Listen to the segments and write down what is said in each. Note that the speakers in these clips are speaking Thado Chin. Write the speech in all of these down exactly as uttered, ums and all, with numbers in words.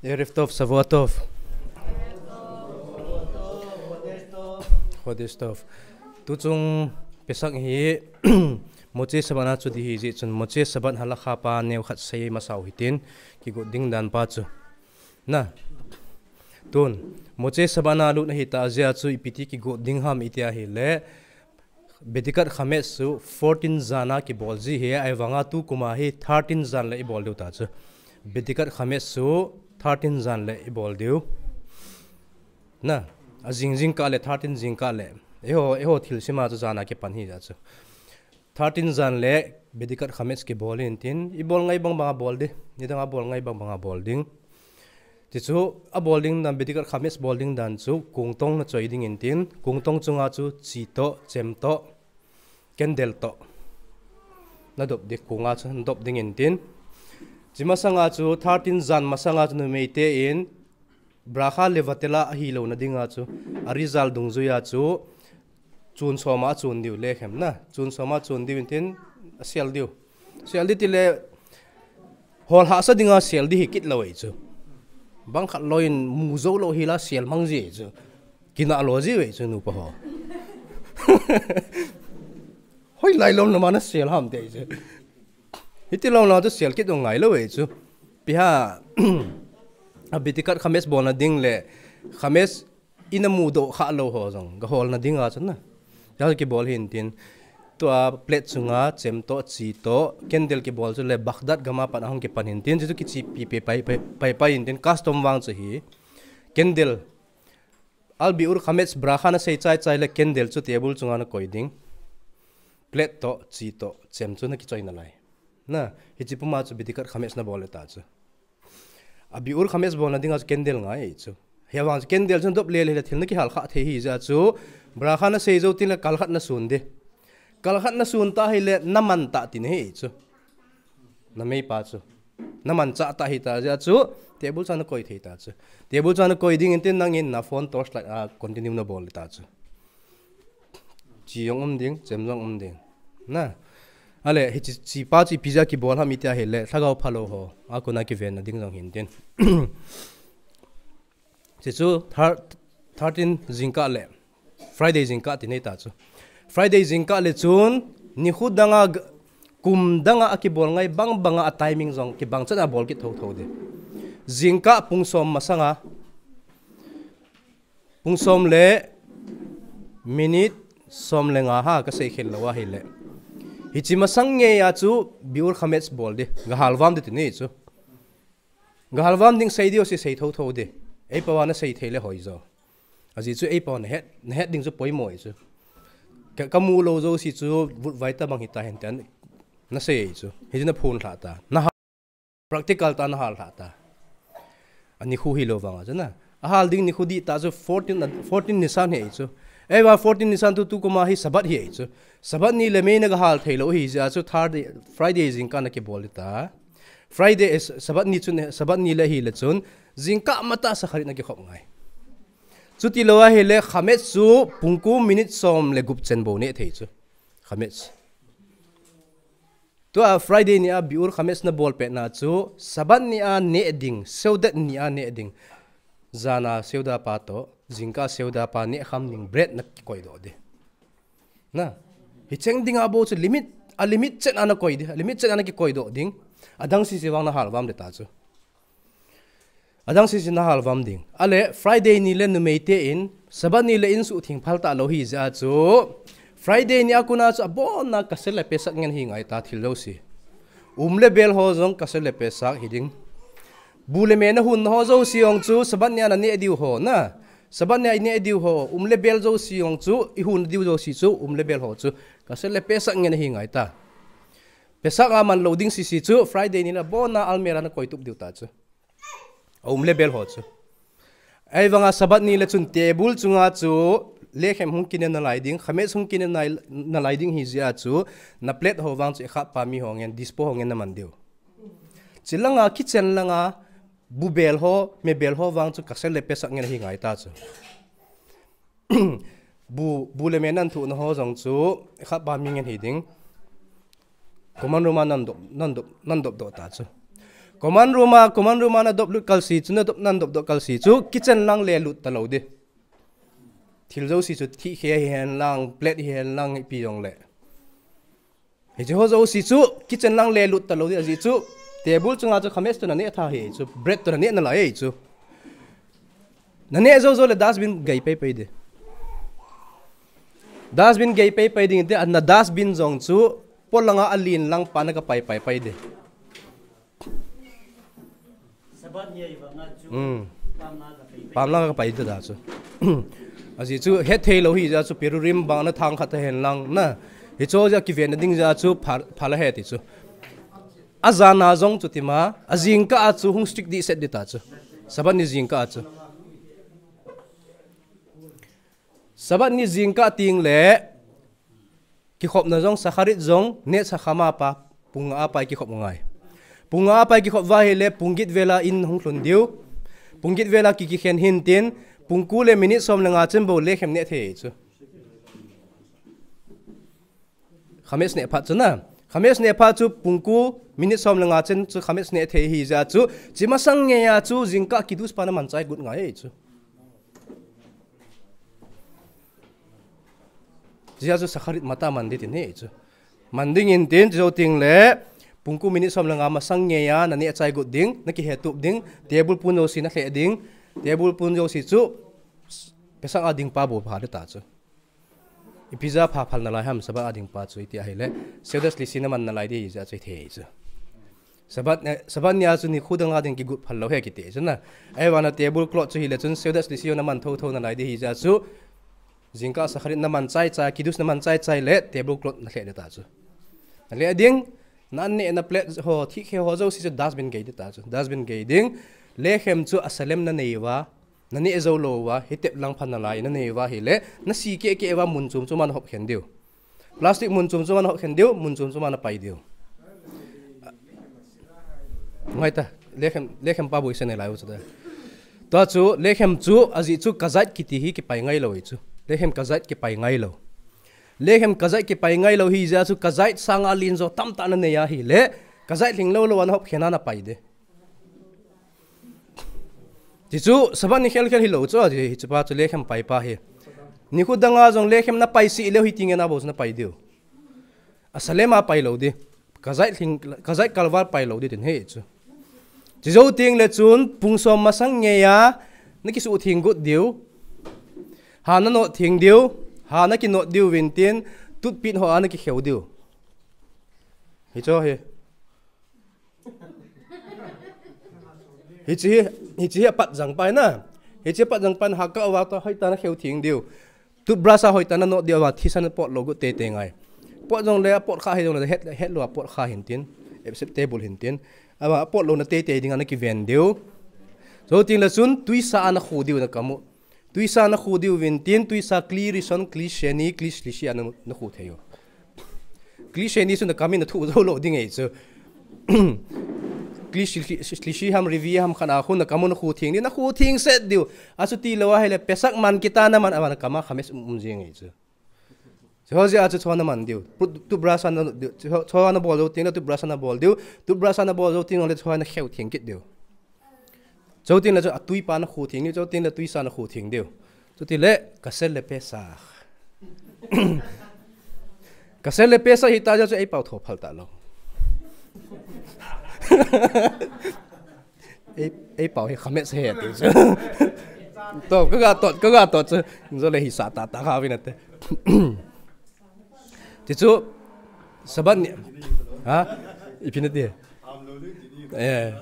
ערב טוב, שבוע טוב. חודש טוב. Tuchung Pesach hi Motzei Shabbat na chu ding ahi jeh chun Motzei Shabbat halakha pa neo khat sei masau hitin kigot ding dan pa chu. Na. Tun Motzei Shabbat na lut ahi ta jeh a chu ipi ti kigot ding ham iti ahile Bedikat Chametz chu fourteen jan a kibol ji ahi, ahivanga tukum a hi thirteen jan le ibol diu ta chu. Bedikat Chametz chu thirteen jan le ibol diu. Na, ajing jingkah le thirteen jingkah le. Eiho, eiho thilsim a chu jan a kipan ahi jeh chu. Thirteen jan le Bedikat Chametz kibol in tin, ibol ngai bang bang a bol ding, nidang a bol ngai bang bang a bol ding. Tichu, abol ding dan, Bedikat Chametz bol ding dan chu, kungtong na choi ding in tin, kungtong chunga chu, chi toh, chem toh, candle toh. Na dop ding, kunga chu, na dop ding in tin. Chi masanga chu, thirteen jan masanga chu, numei te in, bracha levatela ahi lou na dinga chu, a result dungjuia chu, chun soma chun diu, lekhem na, chun soma chun diu in tin, asel diu. Sel ding tile, hol hahsa dinga sel ding hi kit lou ahi chu. Bang khat lou in mu jou lou hi la sel mang ji chu. Kina lou ji ve chu nupa ho. Hoilai lom na ma na sel ham te chu. Hiti lom na chu sel kit dong ngai lou ve chu. Ipi ham, a Bedikat Chametz bol na ding le Chametz ina mudoh kha lou ho jong, ga hol na dinga chu na. Jal kibol hin tin. Tua plate chunga, chem toh, chi toh, candle kibol chu le Baghdad gam a pat a hung kipan hin tin, chu chu kichi pi pe pai, pai, pai, pai hin tin, custom vang chu hi. Candle. Al biur chametz bracha na sei chai chai le candle chu table chunga na koi ding. Plate toh, chi toh, chem chu na kichoi nalai. Na, hichi puma chu bedikat chametz na bol le ta chu. A biur chametz bolna dinga chu candle ngai chu. Hia vang chu candle chun dop le le thil na kihal kha thei hi jeh a chu. Bracha na sei jou tin le kal khat na sun ding. Kal khat na sun ta hi le na man ta ti na hi chu. Na mei pa chu. Na man cha ta hi ta jeh a chu. Table chunga na koi thei ta chu. Table chunga na koi ding in tin nangin na phone torch light a continue na bol ta chu. Chi jong um ding, chem jong um ding. Na. Ale, hichi, chi pa chu ipi jeh a kibol ham iti a hi le, lhagao phalou ho. A kona kiven na ding jong hin tin. Chi chu thir-, thirteen jingkah le, Friday jingkah ti nei ta chu. Friday jingkah le chun, nikho danga g-, kum danga a kibol ngai bang banga a timing jong kibang chan a bol kit tho tho ding. Jingkah pung som masanga, pung som le minute som le nga ha ka sei khel lou a hi le. Hichi masang ngei a chu biur chametz bol ding. Ga hal vam ding ti nei chu. Ga hal vam ding sei ding o si sei tho tho ding. Ei pa va na sei thei le hoi jo. A jeh chu ei pa na het, na het ding chu poimo chu. Ka, ka mu lou jo si chu vut vai ta bang hi ta hen tan. Na sei chu. Hichi na phun lha ta. Na Practical ta na hal lha ta. A nikho hi lou vang a chu na. A hal ding nikho dih ta chu fourteen, fourteen Nisan hi chu. Ei va fourteen Nisan tu, tu kum a hi Sabbath hi chu. Sabbath ni le mei na ga hal thei lou hi jeh a chu Thursday, Friday jingkah na kibol ta. Friday, eh, Sabbath ni chun, Sabbath ni le hi le chun. Jingkah matah Shacharit na kikhop ngai. Chuti lou a hi le chametz chu pung ko minute som le gup chen bou ne thei chu. Chametz. Tua Friday ni a biur chametz na bol pet na chu, Sabbath ni a neh ding, Seudah ni a neh ding. Jan a Seudah pa toh, jingkah Seudah pa neh kham ding bread na kikoi doh ding. Na, hicheng ding a bou chu limit, a limit chen a na koi ding, a limit chen a na kikoi doh ding. Adang sisi vang na hal vam ding ta chu. Adang sisi na hal vam ding. Ale, Friday ni le numei te in, Sabbath ni le in suhtheng phal ta lou hi jeh a chu. Friday ni a kona chu abon a kasher le Pesach ngen hi ngai ta thil jouse. Um le bel ho jong kasher le Pesach hi ding. Bu le me na hun ho jouse jong chu Sabbath ni a na neh diu ho na. Sabbath ni a i neh diu ho. Um le bel jouse jong chu i hun diu jouse chu um le bel ho chu. Kasher le Pesach ngen hi ngai ta. Pesach a man lou ding sisi chu Friday ni na abon a almirah na koi tup diu ta chu. A um le bel ho chu. Ei vang a Sabbath ni le chun table chunga chu lekhem hung kine nalai ding, chametz hung kine nai-, nalai ding hi jeh a chu, na plate ho vang chu i kha pa mi ho ngen, dispo ho ngen na man diu. Chi langa kitchen langa bu bel ho, me bel ho vang chu kasher le Pesach ngen hi ngai ta chu. Bu, bu le me nan thuh na ho jong chu, kha pa mi ngen hi ding. Common room a nan dop, nan dop, nan dop doh ta chu. Common room a, common room a nadop lut kalsi chu, nadop, nadop doh kalsi chu, kitchen lang le lut talou ding. Thil jouse chu, thih khe hihen lang, plate hihen lang, ipi jong le. Hiche ho jouse chu, kitchen lang le lut talou ding, ajeh chu, table chunga chu khames toh naneh tha ahi chu, bread toh naneh nalai ahi chu. Naneh jou jou le dustbin gei pai pai ding. Dustbin gei pai pai ding te, ana dustbin jong chu, polanga alen lang pa naka pai pai pai ding. Sabbath ni ahi vanga chu, hmm, pamlang ka pai pai. Pamlang ka pai ta da chu. Ajeh chu, hethei lou hijeh chu, Purim bang na thang khat hen lang na. Hicho jeh kiven na ding jeh chu, pha, pha la he ti chu. Ajana jong chu tima, ajingkah a chu, hung strict ding set ding ta chu. Sabbath ni jingkah a chu. Sabbath ni jingkah teng le, kikhopna jong, Shacharit jong, neh sa khama pa, pung nga a pai kikhop ngai. Pung nga a pai kikhop uva ahile, pung get vel a in hung lhun diu. Pung get vel a ki, kikhen hintin, pung ko le minute som le nga chen bou lekhem neh thei chu. Khames neh phat chu na. Khames neh phat chu, pung ko minute som le nga chen chu khames neh thei hijeh chu. Hiche masang ngei a chu, jingkah kiddush pa naman chai got ngai chu. Hiche jeh chu Shacharit matah man ding tin ahi chu. Man ding in tin, hiche jou teng le, pung ko minute som le nga masang ngei a, naneh chai got ding, nakihetup ding, table pon jouse nalheh ding, table pon jouse chu, Pesach a ding pa bou pha ding ta chu. Ipi jeh a pha phal nalai ham, Sabbath a ding pa chu iti ahile, Seudah Shlishit naman nalai ding hijeh chu ithei chu. Sabbath, eh, Sabbath ni a chu nikho dang a ding kigot phal lou hi kiti chu na. Ahivanga table cloth chu hile chun Seudah Shlishit naman thotho nalai ding hijeh chu. Jingkah Shacharit naman chai chai, kiddush naman chai chai le table cloth nalheh ding ta chu. Nalheh ding, na an neh na plate ho, thih khe ho jouse chu dustbin gei ding ta chu. Dustbin gei ding, lekhem chu asalem nanei uva, naneh jou lou uva, hitep lang pha nalai nanei uva ahile, nasi keh keh uva mun chom chom a nahop khen diu. Plastic mun chom chom a nahop khen diu, mun chom chom a napai diu. Ngai ta, lekhem, lekhem pa bou isei nalai u chu ta. Tua chu, lekhem chu, ajeh chu kazait kiti hi kipai ngai lou ahi chu. Lekhem kazait kipai ngai lou. Lekhem kazait kipai ngai lou hijeh chu kazait sanga alen jo tamtah nanei ahile, kazait lhing lou lou a nahop khen a napai ding. Hichu, Sabbath ni khel khel hilou chu, hichu pa chu lekhem pai pa hi. Nikho dang a jong lekhem napai seh leu hiti ngen a bou chu napai diu. Asalem a pai lou ding. Kazait lhing, kazait kalval pai lou ding tin ahi chu. Hiche jou teng le chun, pung som masang ngei a, nakisuhtheng got diu. Ha nanot theng diu. Ha nakinot diu vin tin, toothpick ho a nakikhen diu. Hichu hi. Hiche hi, hiche hi apat jang pa na. Hiche apat jang pa na ha ka uva toh hoitah a nakhen theng diu. Toothbrush a hoitah a nanot diu va thisan pot lou got teitei ngai. Pot jong le apot kha hi jong le het, het lou apot kha hintin. Acceptable hintin. Ama apot louna teitei ding a nakiven diu. Jou teng le chun twisa a nakhu diu nakam u. Twisa nakhu diu vin tin, twisa kli rishon, kli sheni, kli shlishi a na, nakhu thei u. Kli sheni chu nakam in nathu jou lou ding ahi chu. Kli shli-, shli-, shlishi ham, revi ham khat a khu nakam u nakhu theng diu, nakhu theng set diu. Achuti lou ahile Pesach man kit a naman, aban nakam a khames um, um jing ahi chu. Hiche ho jeh a chu chuan naman diu. Tooth-, toothbrush a na diu. Chu, chu nabol jou teng le toothbrush a nabol diu. Toothbrush a nabol jou teng le chuan nakhen theng kit diu. Jou teng le chu atwi pa nakhu theng diu, jou teng le twisa nakhu theng diu. Chuti le, kasser le Pesach. Kasser le Pesach hita jeh chu eipao tho phal talou. Ei, eipao hi khames he ti chu. Toh, kaga tot, kaga tot chu. Jou le hisah tah tah kha vin ate. Tichu, Sabbath ni, ha? Ipi nati. Eh.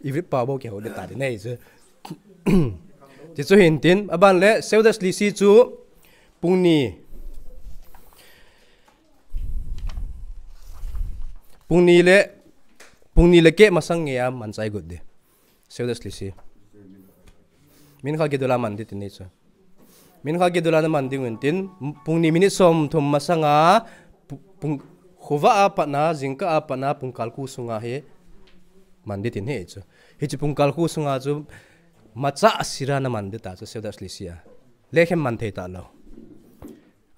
Ivit pa bou kihou ding ta ding nei chu. Tichu hintin, aban le, Seudah Shlishit chu, pung ni. Pung ni le, pung ni le keh masang ngei a man chai got ding. Seudah Shlishit. Mincha Gedula man ding tin nei chu. Mincha Gedula naman diu vin tin, pung ni minute som thum masanga, pu-, pung, khovah a pat na, jingkah a pat na, pung kal khu sunga hi, man ding tin ahi chu. Hiche pung kal khu sunga chu, matzah asira naman ding ta chu, Seudah Shlishit a. Lekhem man thei talou.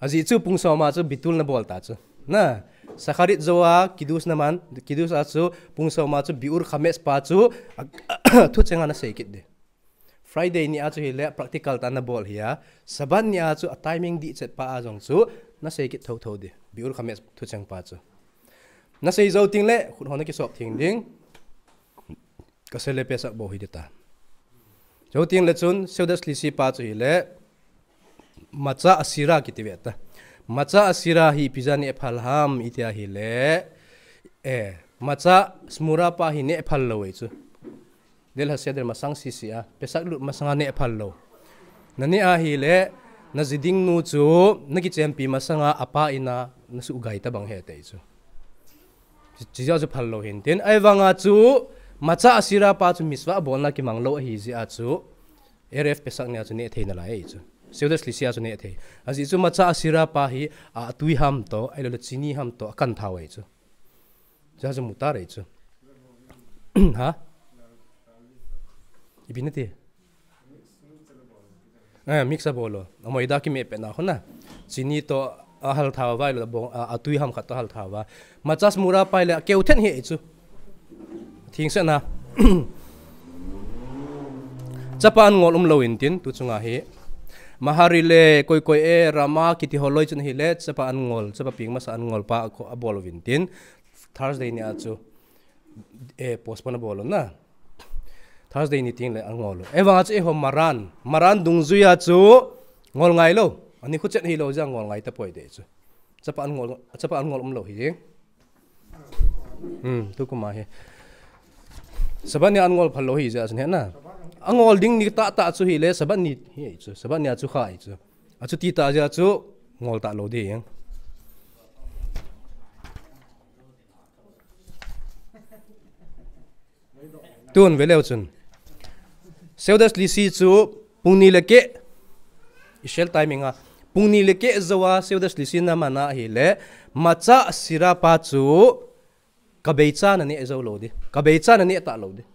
Ajeh chu pung som a chu bitul nabol ta chu. Na, Shacharit jou a kiddush naman, kiddush a chu pung som a chu biur chametz pa chu a, thucheng a nasei kit ding. Friday ni a chu hile practical tah a nabol hi a, Sabbath ni a chu a timing dih chet pa a jong chu nasei kit thotho ding. Biur chametz thucheng pa chu. Nasei jou teng le khut ho nakisop theng ding. Kasei le Pesach bou hi ding ta. Jou teng le chun Seudat Shlisi pa chu hile, Matzah Asira kiti ve ta. Matzah Asira hi ipi jeh a neh phal ham iti a hile, eh, Matzah Shmura pa hi neh phal lou ahi chu. Leil HaSeder masang sese a, Pesach lut masang a neh phal lou. Naneh a hile, naji ding nu chu nakichenpi masang a apa in a nasuh gai tabang ahi ati chu. Chi, chijeh chu phal lou hin tin. Ahivang a chu Matzah Asira pa chu mitzvah bolna kimang lou ahi jeh a chu Erev Pesach ni a chu neh thei nalai ahi chu. Seudat Shlisi a chu neh thei. Ajeh chu Matzah Asira pa hi, a, atui ham toh, ahilouleh chini ham toh, akan thau ahi chu. Chijeh chu mutar ahi chu. Ha? Ipi nati? Eh, mix a bol u. A maida kimeh pet na khu na. Chini toh ahal thau va, ahilouleh bong, a, atui ham khat toh ahal thau va. Matzah Shmura pa hile akeu thet ahi chu. Thingse na. Chapa an ngol um lou in tin, tu chunga hi. Maharil le, koi koi e, Rama kiti ho loi chun hile, chapa an ngol, chapa peng masa an ngol pa a bol uvin tin. Thursday ni a chu, eh, postpone abol u na. Thursday ni teng le angol u. Ahivang a chu eiho Maran. Maran dungjui a chu ngol ngai lou. Ani khu chet hilou jeh a ngol ngai tapoi ding chu. Chapa an ngol, chapa an ngol um lou hi. Hmm, tu kum a hi. Sabbath ni a ngol phal lou hi jeh a chu hina. Angol ding ni tah tah chu hile, Sabbath ni hi chu. Sabbath ni a chu kha hi chu. Achuti tah jeh a chu ngol talou ding. Tun ve leu chun. Seudat Shlisi chu pung ni le keh. Israel timing a. Pung ni le keh jou a Seudat Shlisi naman a hile. Matzah Asira pa chu kabeicha naneh jou lou ding. Kabeicha naneh talou ding.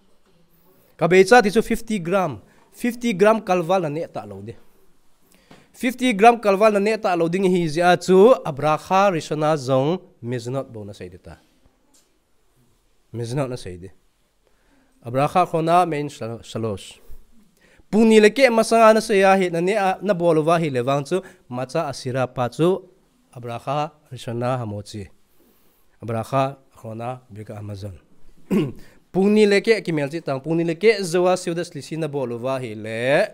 Kabeicha ti chu fifty gram. Fifty gram kalval naneh talou ding. Fifty gram kalval naneh talou ding ahi jeh a chu a bracha rishona jong mezonot bou nasei ding ta. Mezonot nasei ding. A bracha achrona mein shal-, shalosh. Pung ni le keh masang a nasei a hi naneh a, nabol uva hile vang chu Matzah Asira pa chu a bracha rishona hamotzi. A bracha achrona birkat hamazon. Pung ni le keh kimel cheh tang, pung ni le keh jou a Seudat Shlisi nabol uva hile,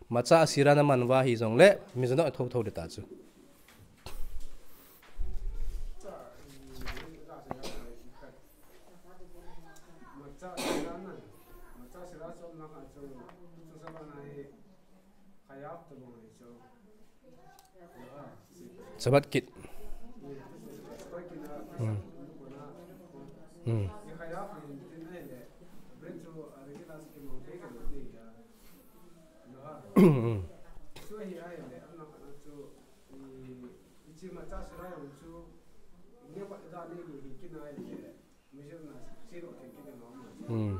Matzah Asira naman uva hijongle, mezonot thotho ding ta chu. Sabbath kit. Hmm. Hmm. Hmm. Hmm.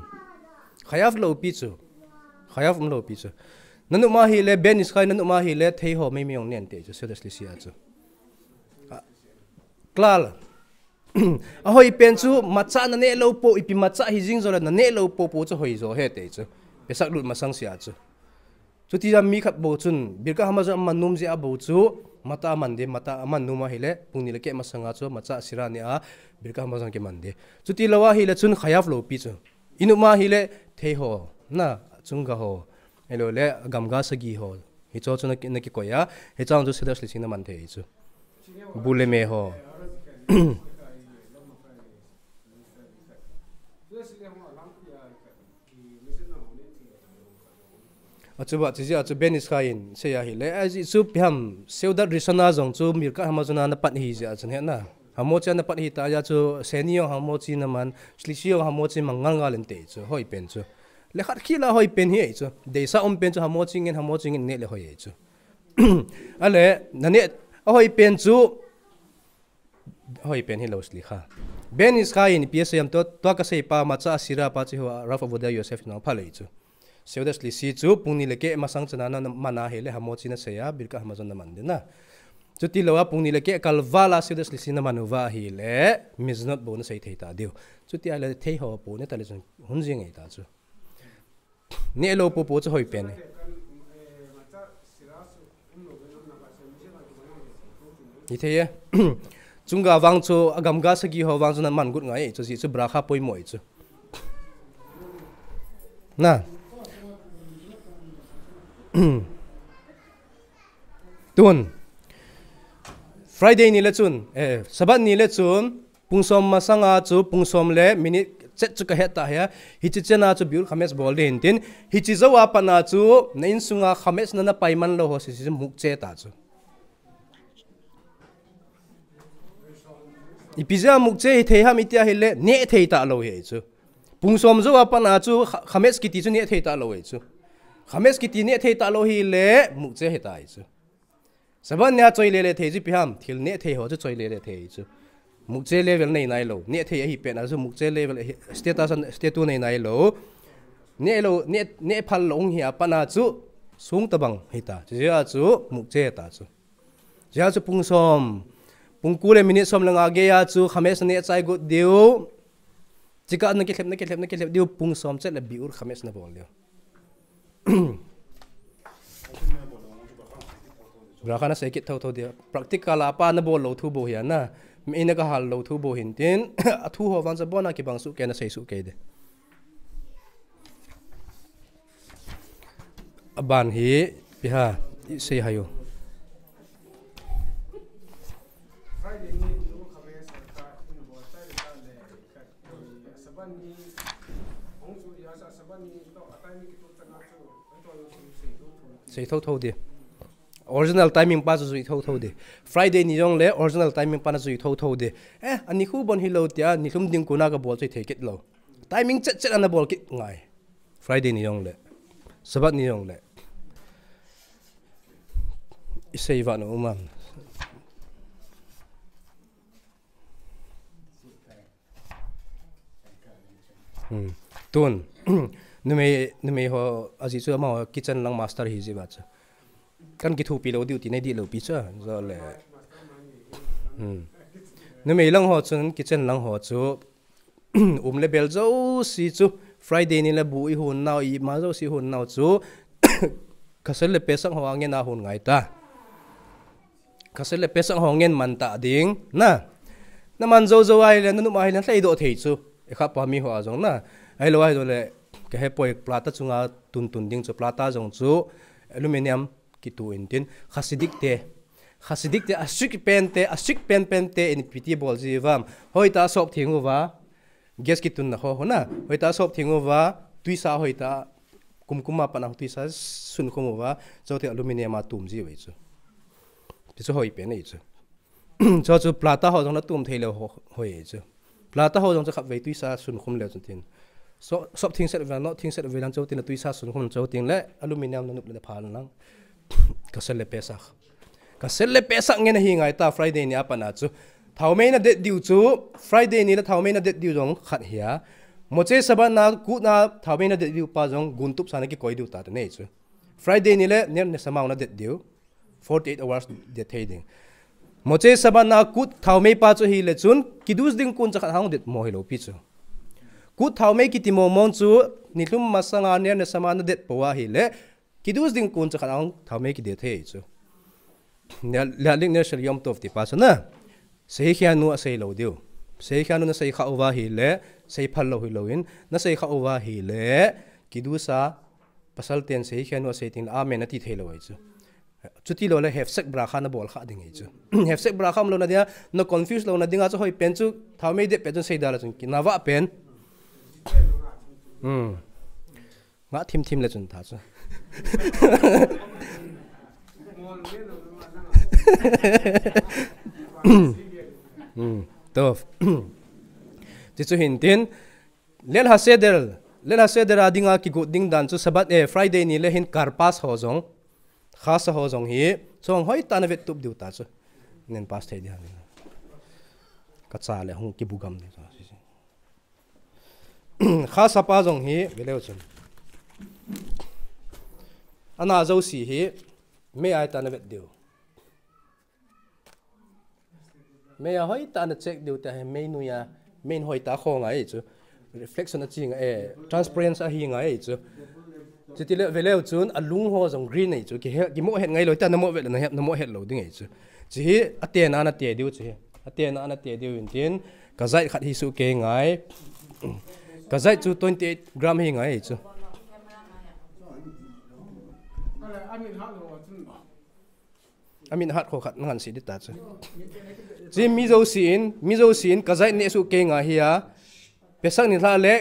Chayav lou pi chu. Chayav um lou pi chu. Nanop ma hile, Ben Ish Chai nanop ma hile, thei ho meimei jong nen te chu, Seudat Shlisi a chu. A, klal. Ahoi pen chu, matzah naneh lou pou, ipi matzah hijing jongle naneh lou pou pou chu hoi jo ahi te chu. Pesach lut masang seh a chu. Chuti jeh a mi khat bou chun, Birkat Hamazon aman nom jeh a bou chu, matzah aman ding, matzah aman nom ahile, pung ni le keh masang a chu, matzah Asira ni a, Birkat Hamazon kiman ding. Chuti lou ahile chun chayav lou pi chu. Inop ma hile, thei ho, na, chungah ho, ahilouleh, gamgah sagi ho. Hicho chu na ki, na kikoi a, hichang chu Seudat Shlisi naman thei chu. Bu le me ho. Achu ba, chu jeh a chu Ben Ish Chai in, sei ahile, ajeh chu ipi ham, Seudat Rishona jong chu Birkat Hamazon a napan ahi jeh a chu hina. Hamotzi a napan ahi tah jeh a chu, Sheni jong Hamotzi naman, Shlisi jong Hamotzi mang ngal ngal in te chu, hoi pen chu. Le khat khel a hoi pen hi ahi chu. Deisah um pen chu Hamotzi ngen, Hamotzi ngen neh le hoi ahi chu. Ale, naneh, ahoi pen chu, Hoi pen hilou slicha. Ben Ish Chai in ipi asei em tua, tua kasei pa, matzah Asira pa chu hi Rav Avodah Yosef in aphalou chu. Seudat Shlisi chu, pung ni le keh masang chan a naman ahile, Hamotzi nasei a, Birkat Hamazon naman ding na. Chuti lou a pung ni le keh kal val a Seudas Lisi na man uva ahile, Mizanot bou na sei thei ta diu. Chuti ahile thei ho pou ne ta le chun hun jing ngai ta chu. Neh lou pou pou chu hoi pen e. Hithei e. Chungga vang chu, agamga sagi ho vang chu na man got ngai e chu, ji chu bracha poimo e chu. Na. Tun. Friday ni le chun, eh, Sabbath ni le chun, pung som masanga chu, pung som le minute chet chu ka het ta hia, hichi chena chu biur khames bol ding hin tin, hichi jou a pat na chu, na insunga khames na na pai man lou ho sisi chu mukche ta chu. Ipi jeh a mukche hi thei ham iti ahile, neh thei ta lou hi chu. Pung som jou a pat na chu, kha-, khames kiti chu neh thei ta lou hi chu. Khames kiti neh thei ta lou hile, mukche hi ta hi chu. Sabbath nia choi lele thei chu ipi ham, thil neh thei ho chu choi lele thei chu. Mukche level nei nai lou. Neh thei ahi pen a chu mukche level ahi, status an, status nei nai lou. Neh lou, neh, neh phal lou hi a pat na chu sung tabang hi ta. Chu jeh a chu mukche ta chu. Chu jeh a chu pung som. Pung ko le minute som le nga gei a chu khames neh chai got diu. Chika na kilhep, na kilhep, na kilhep diu pung som chet le biur khames na bol diu. Bracha na sei kit thou thou dia. Practical a pa na bol lou thu bou hi a na. Mei na ka hal lou thu bou hin tin. A thu ho vang cha bon a kibang suh kei na sei suh kei de. Aban hi, ipi ham, i sei hai u. Sei thou thou di. Original timing pa chu jui thou thou di. Friday ni jong le original timing pa na jui thou thou di. Eh, ani khu bon hi lou tia, ni lhum ding ko na ka bol chu thei kit lou. Timing chet chet ana bol kit ngai. Friday ni jong le. Sabbath ni jong le. I sei va no um am. Hmm. Tun. Numei, numei ho, aji chu ama ho kitchen lang master hi ji va chu. Kan kithupi lou diu ti nei di lou pi chu, jo le. Hmm. Numei lang ho chun, kitchen lang ho chu, um le bel jouse chu, Friday ni le bu i hun nau, ima jouse i hun nau chu, Kasher le Pesach ho a ngen a hun ngai ta. Kasher le Pesach ho ngen man ta ding, na. Na man jou jou ahile, na nop ahile, na lhai doh thei chu. E kha pa mi ho a jong na. Ahilou ahilou le, ka he poi plata chunga tun tun ding chu, plata jong chu, aluminium, kitu in tin, Hasidic te. Hasidic te, a strict pen te, a strict pen pen te, in piti bol ji vam. Hoi ta sop thing uva, gas kitun na ho, ho na. Hoi ta sop thing uva, tuisa hoi ta, kum kum a pat na tuisa sun khum uva, chau te aluminium a tum ji uve chu. Ti chu hoi pen e chu. Chu chu plata ho jong na tum thei lou ho, hoi chu. Plata ho jong chu khatvei tuisa sun khum le chun tin. So, sop thing set ve, no thing set ve lang chau tin tuisa sun khum chau tin le, aluminium na nop le pha lang. Kasher le Pesach. Kasher le Pesach ngen ahi ngai ta Friday ni a pat na chu. Thaomei na det diu chu, Friday ni le thaomei na det diu jong khat hi a. Motzei Shabbat na kut na thaomei na det diu pa jong gun tup sa na kikoi diu ta te nei chu. Friday ni le Ner Neshama na det diu. Forty-eight hours det thei ding. Motzei Shabbat na kut thaomei pa chu hile chun, kiddush ding kon chakhat hung det mo hilou pi chu. Kut thaomei kiti mong mong chu, ni lhum masanga Ner Neshama na det pou ahile, kiddush ding kon chakhat hung thaomei kidet thei chu. Nia, Lehatdlik Ner Shel Yom Tov ti pa chu na. Sehicheanu a sei lou diu. Sehicheanu na sei kha uva hile, sei phal lou hilou in, na sei kha uva hile, kiddush a, pasal ten Sehicheanu a sei ting le, amen na ti thei lou ahi chu. Chuti lou le Hefsek bracha na bol kha ding ahi chu. Hefsek bracha um lou na dinga, na confuse lou na dinga chu hoi pen chu, thaomei det pen chu sei da la chun, kina va pen. Hmm. Nga thim thim le chun tha chu. Hmm. To. Ti chu hin tin, Leil HaSeder, Leil HaSeder a dinga kigot ding dan chu Sabbath, eh, Friday ni le hin Karpas ho jong, Chasa ho jong hi, chong hoi ta na vet tup diu ta chu. Nen pass thei di han. Ka cha le hung kibu gam di chu. Chasa pa jong hi, veleu chun. Ana jouse hi, mei ai ta na vet diu. Mei a hoitah a na check diu ta hi, mei noiya, mei hoitah a kho ngai chu. Reflection a chi ngai, eh, transparent a hi ngai chu. Chutile veleu chun alung ho jong green nei chu. Ki he, kimo het ngai lou ta, namo vet le na het, namo het lou ding ei chu. Chi hi atena na te diu chi hi. Atena na te diu in tin, kazait khat hi su ke ngai. Kazait chu twenty eight gram hi ngai chu. Amin hat kho khat ngan si di ta chu. Chi mi jousen, mi jousen kazait ne su ke ngai hi a. Pesach ni lha le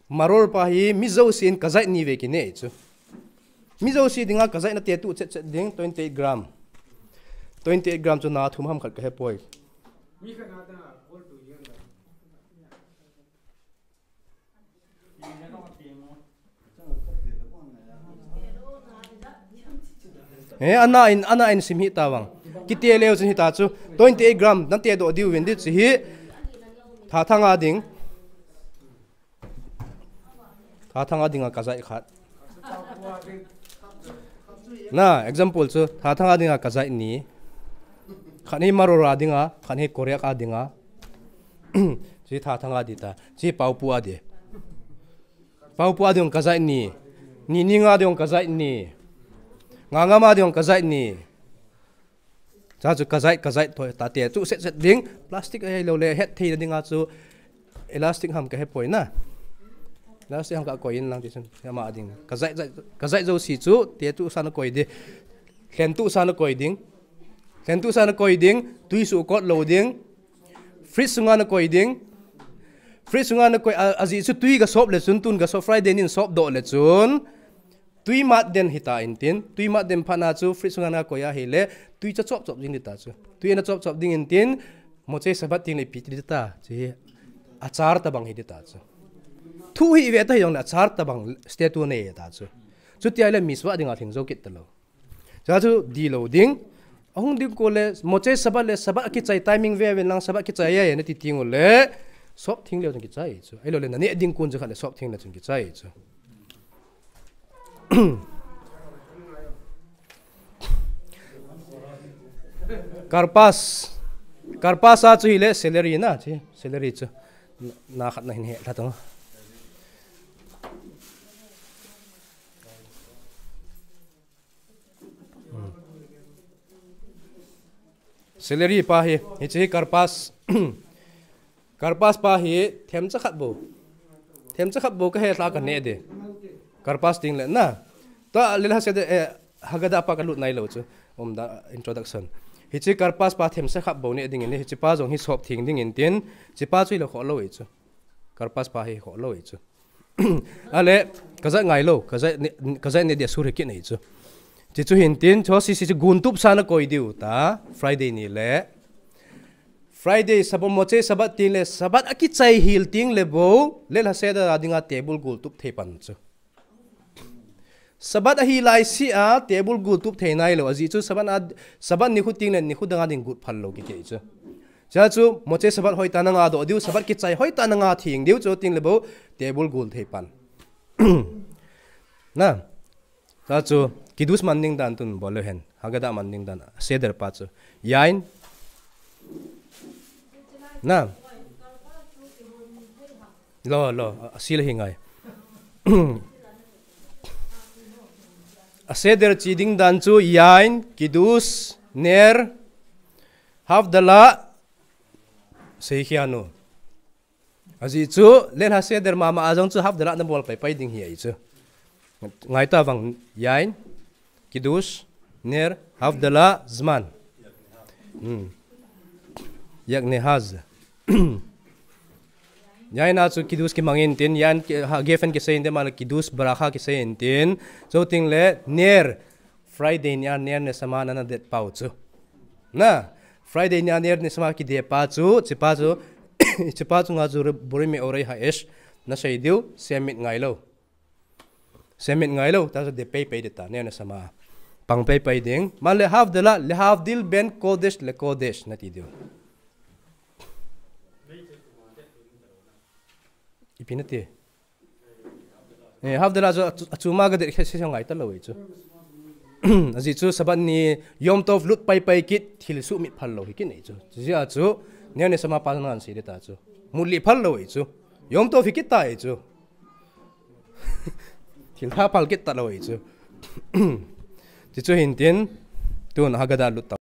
Maror pa hi mi jousen kazait ni ve kine chu. Mi jouse dinga kazait na te tu chet chet ding twenty eight gram. Twenty eight gram chu na thum ham khat ka he poi. Eh, ana in, ana in sim hi ta vang. Kite leu chun hi ta chu. Twenty eight gram, na te do diu vin di chi hi. Tha thanga ding. Tha thanga dinga kazait khat. Na, example chu, tha thanga dinga kazait ni. Khat hi Maror a dinga, khat hi Koryak a dinga. Chi tha thanga di ta. Chi Paopu a di. Paopu a ding kazait ni. Ni ni nga ding kazait ni. Nga nga ma ding kazait ni. Cha chu kazait, kazait thoi ta te chu set set ding. Plastic a lo le het thei na dinga chu elastic ham ka he poi na. Elastic ham ka koi in lang ti chun. Ama ding. Kazait, zait, kazait jouse chu te chu sa na koi di. Thlen tu sa na koi ding. Thlen tu sa na koi ding. Tui su kot lo ding. Fridge sunga na koi ding. Fridge sunga na koi a, aji chu tui ka sop le chun tun ka sop Friday nin sop do le chun. Tui mat den hi ta in tin. Tui mat den phana chu fridge sunga na koi a hi le. Tui cha chop chop ding di ta chu. Tui na chop chop ding in tin. Moche Sabbath ting le pi ti di ta. Chi hi. Achar ta bang hi di ta chu. Thu hi ve ta hi jong le achar ta bang state tu nei ta chu. Chuti a le miswa dinga thing jo kit ta lo. Cha chu di lo ding. Ahung ding ko le, Moche Sabbath le, Sabbath kichai timing ve ven lang, Sabbath kichai ya ya na ti ting le, sop thing le chun kichai chu. Ai lo le, na ne ding kun chu khat le, sop thing le chun kichai chu. Karpas. Karpas a chu hi le, celery na, chi, celery chu. Na khat na hin he, la tong. Celery pa hi, hi chi karpas. Karpas pa hi, themcha khat bo. Themcha khat bo ka he la ka ne de. Karpas ting le na. To le la se de, eh, Haggadah pa ka lut nai lo chu. Um da introduction. Hi chi karpas pa themcha khat bo ne ding ni. Hi chi pa jong hi sop thing ding in tin. Chi pa chu hi lo kho lo i chu. Karpas pa hi kho lo i chu. Ale, kazait ngai lo, kazait ne, kazait ne dia sur hi kit nei chu. Chi chu hin tin, chu si si chu gun tup sa na koi diu ta, Friday ni le. Friday, Sabbath, Moche Sabbath tin le, Sabbath a kichai hil ting le bo, le la se da dinga table gul tup thei pan chu. Sabbath a hi lai si a, table gul tup thei nai lo, aji chu Sabbath a, Sabbath ni khu ting le, ni khu danga ding gut phal lo ki kei chu. Cha chu, Moche Sabbath hoitah na nga do diu, Sabbath kichai hoitah na nga thing diu chu ting le bo, table gul thei pan. Na, cha chu, Kiddush man ding dan tun bol le hen, Haggadah man ding dan, Seder pa chu. Yain. Na. Lo, lo, a, a sil hi ngai. A Seder chi ding dan chu Yain, Kiddush, Ner, Havdalah, Seikhianu. Aji chu, len ha Seder mama a jong chu Havdalah na bol pai pai ding hi ai chu. Ngai ta vang Yain, Kiddush, Ner, Havdalah, Zman. Hmm. Yak ne haz. Yain a chu Kiddush kimang in tin, Yain ki, ha, Gefen kisei in tin, ma le Kiddush Bracha kisei in tin. Chu ting le Ner, Friday ni a Ner Neshama na na det pau chu. Na, Friday ni a Ner Neshama kide pa chu, chi pa chu, chi pa chu nga chu Bore Me'orei Ha'esh, na sei diu, semit ngai lo. Semit ngai lo, ta chu de pei pei de ta, Ner Neshama. Pang pei pei ding. Ma le Havdalah, Lehavdil ben kodesh le kodesh, na ti diu. Ipi na ti. Eh, Havdalah chu, a chu, a chu ma ga de khe se ngai ta lo i chu. Aji chu Sabbath ni Yom Tov lut pai pai kit, thil su mit phal lo hi kit nei chu. Chi a chu, Neo ne sama pa ngan si de ta chu. Muli phal lo i chu. Yom to fikit ta i chu. Thil tha phal kit ta lo i chu. Ti chu hin tin. Tun Haggadah lut ta.